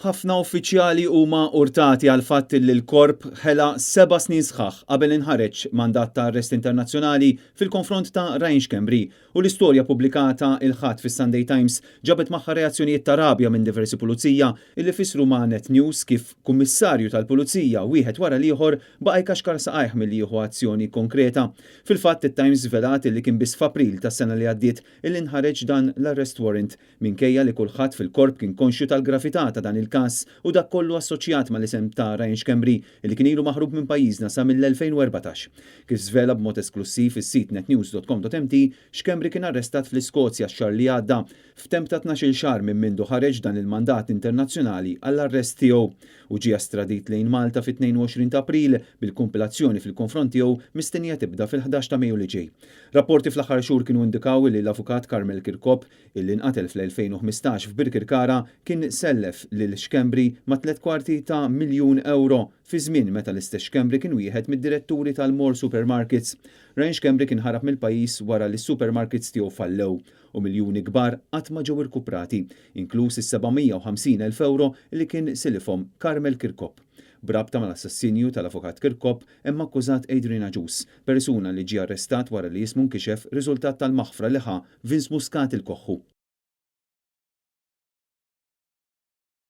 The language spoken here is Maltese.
Ħafna uffiċjali huma urtati għall-fatt li l-Korp ħela seba' snin sħaħ qabel inħareġ mandat ta' arrest internazzjonali fil-konfront ta' Ryan Schembri u l-istorja pubblikata il-Ħadd fis-Sunday Times ġabet magħha reazzjonijiet ta' rabja minn diversi pulizija illi fissru ma' Net News kif kummissarju tal-pulizija wieħed wara l-ieħor baqa' jkaxkar saqajh milli jieħu azzjoni konkreta. Fil-fatt, it-Times żvelat illi kien biss f'April tas-sena li għaddiet illi nħareġ dan l-arrest warrant minkejja li kulħadd fil-korp kien konxju tal-gravità ta' dan il-każ u dak kollu assoċjat mal-isem ta' Ryan Schembri li kien ilu maħrub minn pajjiżna sa mill-2014. Kif żvela b'mod esklussiv is-sit netnews.com.mt, Schembri kien arrestat fl-Iskozja x-xahar li għadda f'temp ta' 12-il xahar minn mindu ħareġ dan il-mandat internazzjonali għall-arrest tiegħu u ġie estradit lejn Malta fit-22 ta' April bil-kumpilazzjoni fil-konfront tiegħu mistennija tibda fil-11 ta' Mejju li ġej. Rapporti fl-aħħar xhur kienu indikaw li l-avukat Carmel Chircop, illi nqatel fl-2015 f'Birkirkara, kien sellef lil Schembri ma' 750,000 ewro fi żmien meta l-istess Schembri kien wieħed mid-diretturi tal-More Supermarkets. Ryan Schembri kien ħarab mill-pajjiż wara li s-supermarkets tiegħu fallew u miljuni kbar qatt ma ġew irkuprati, inkluż is-750,000 ewro li kien silifhom Carmel Chircop. B'rabta mal-assassinju tal-avukat Chircop hemm akkużat Adrian Agius, persuna li ġie arrestat wara li ismu nkixef riżultat tal-maħfra li ħa Vince Muscat il-Koħħu.